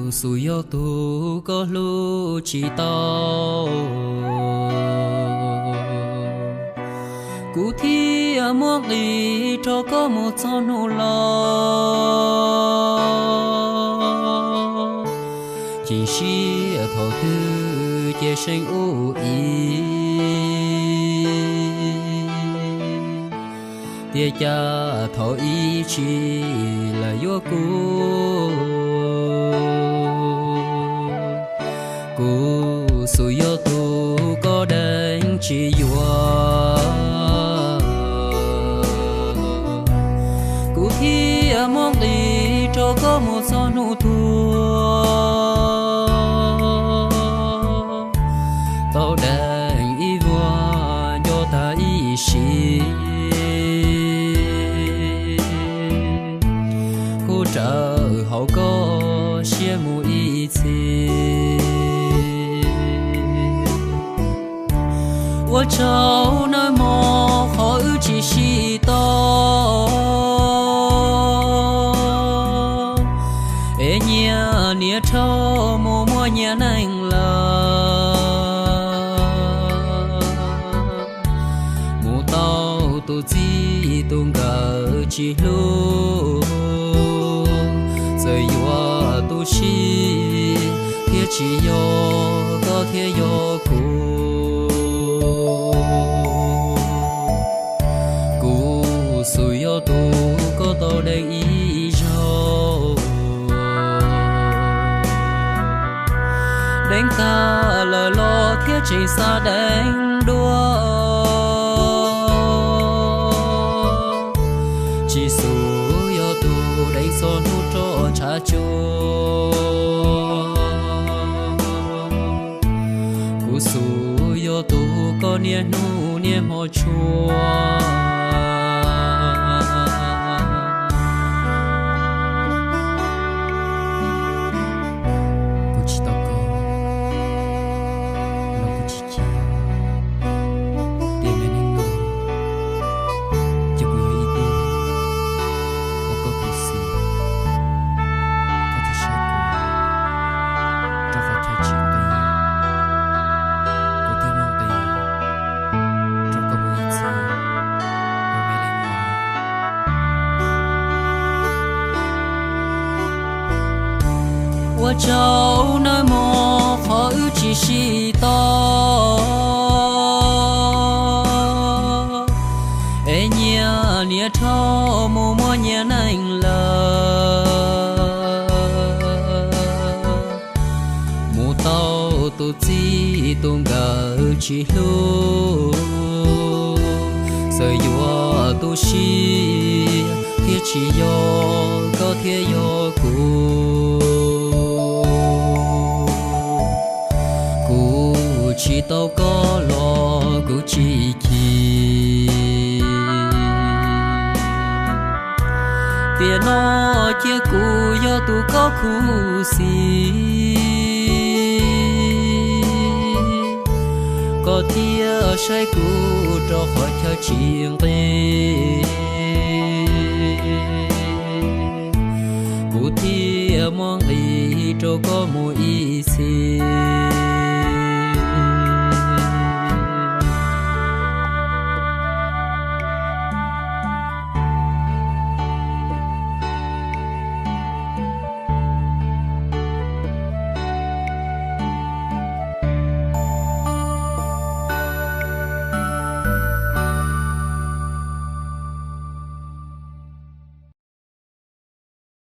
Kuv xub yog tus koj hlub tsis tau, kuv thiaj muab nqis rau koj mus txog hnub los. Cia siab thaum twg ces seem ua ib, tiam sis thaum ib tsis lam yuav kuv. Kuv xub yog tus koj deev tsis yuav, kuv thiaj muab nqis rau koj mus txog hnub tuag. Tau deev ib vuag nco tag ib sim, kuv rawm hauv koj siab mus ib txhis. Ua tsaug nawb mog qhov wb tsis sib tau, es nyias niam dhau mus muaj nyias neej lawm. Mus tau tus txij tus nkawm tsis hlub, txawm yuav tu siab thiab tsis yog koj thiab yog kuv. Kuv xub yog tus koj tau deev ib zaug, deev tag lawm los thiab tseem xav deev dua. Tsis xub yog tus deev txog hnub roj tshav tsuag, kuv xub yog tus koj niaj hnub niaj hmo tshua. Kuv tsis tau koj los kuv tsis chim, tiam me neej no ces kuv yog ib tug uas koj khuv xim, koj thiaj saib kuv rau qhov chaw tsis nqis, kuv thiaj muab nqis rau koj mus ib txhis. Ua tsaug nawb mog qhov wb tsis sib tau, es nyias niam dhau mus muaj nyias neej lawm. Mus tau tus txij tus nkawm tsis hlub, txawm yuav tu siab thiab tsis yog koj thiab yog kuv. Kuv tsis tau koj los kuv tsis chim, tiam no cia kuv yog tus koj khuv xim, koj thiaj saib kuv rau qhov chaw tsis nqis, kuv thiaj muab nqis rau koj mus ib txhis.